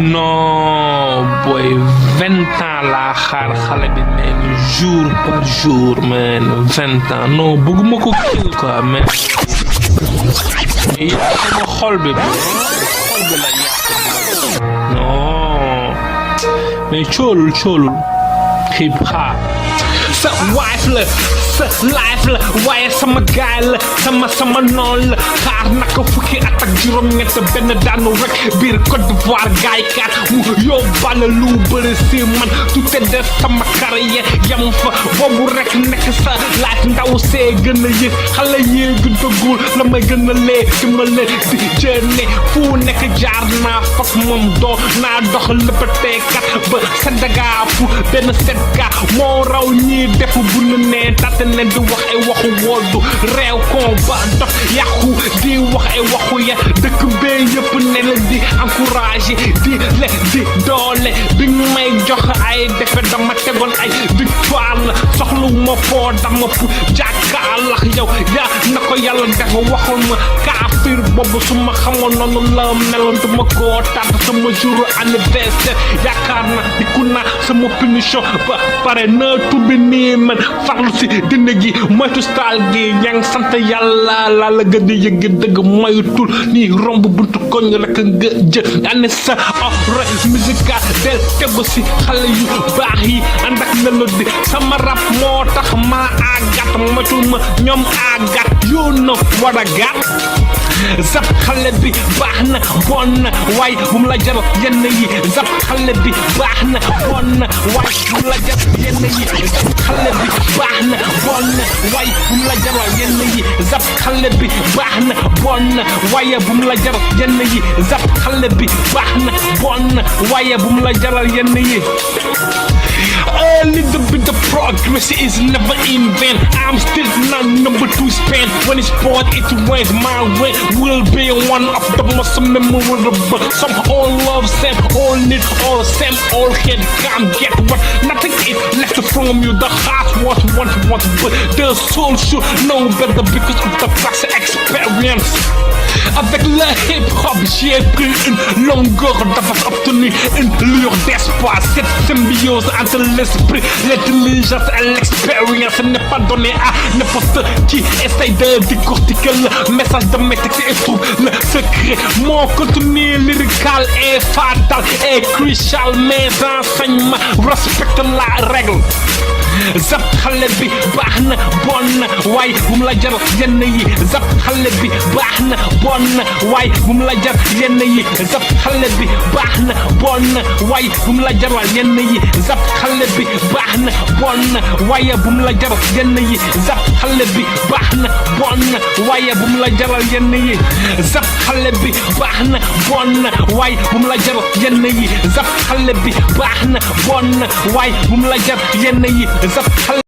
non boy 20 ans laa xaar xale bi nee ni jour par jour man 20 ans non bëgguma ko kill quoi mais sama xol bi la yàq non mais coolul xiib xaar sa wife la sa life la waaye sama gaay la sama noon la xaar naka fukki at ak juróom-ñett benn daanu rek biir Côte d'Ivoire gaay kat mu yóbbaale lu bëri si man tout est de sama carrière yam fa boobu rek nekk sa life ndaw see gën a yëg xale yee gëddagul la may gën a lee di ma lee di jëne fu nekk jaar naa fak moom doo naa dox lëppateekat ba Sénégal fu benn setka moo raw ñii def bu nu nee tate ne di wax ay waxu woddu réew kon ba dox yàqu di wax ay waxu ya dëkk bee yëpp ne la di encouragé di le di doole bi may jox ay defe dama tegoon ay victoire la soxlu ma foo dama fu jàkkaarlax yow yaa na ko yàlla def waxoon ma kaafir boobu su ma xamoon noonu la meloon du ma koo tàdd sama jour anniversaire yaakaar na di ku na sama punition ba pare na tubbi nii man farlu si dina gi moytu stal gi yang sant yàlla laa la gën a yëg dëgg moytul nii romb buntu koñ rek nga jë ane sa ore musical del tegu si xale yu baax yi ànd ak mélodie sama rap moo tax ma àggat moytul ma ñoom àggat you know what I got zap xale bi baax na bon na waaye bu mu la jaral yenn yi zap xale bi baax na bon na waaye bu mu la jaral yenn yi zap xale bi baax na bon na waaye bu mu la jaral yenn yi zap xale bi baax na bon na waaye bu mu la jaral yenn yi zap xale bi baax na bon na waaye bu mu la jaral yenn yi a little bit of progress is never in vain. I'm still not number 2 span. When it's poured, it rains. My way will be one of the most memorable. Some all love, same, all need, all same, all can come get what. Nothing is left from you. The heart was once, but the soul should know better because of the past experience. Avec le hip-hop, j'ai pris une longueur d'avance, obtenu une lueur d'espoir. Cette symbiose entre l'esprit, l'intelligence et l'expérience n'est pas donnée à n'importe qui essaye de décortiquer le message de mes textes et trouve le secret. Mon contenu lyrical est fatal et crucial. Mes enseignements respectent la règle. Zap xale bi baax na bon na waaye bu mu la jar yenn yi zap xale bi baax na bon na waaye bu mu la jar yenn yi zap xale bi baax na bon na waaye bu mu la jaral yenn yi zap xale bi baax na bon na waaye bu mu la jaral yenn yi zap xale bi baax na bon na waaye bu mu la jaral yenn yi zap xale bi baax na bon na waaye bu mu la jaral yenn yi zap xale bi baax na bon na waaye bu mu la jar yenn yi zap xale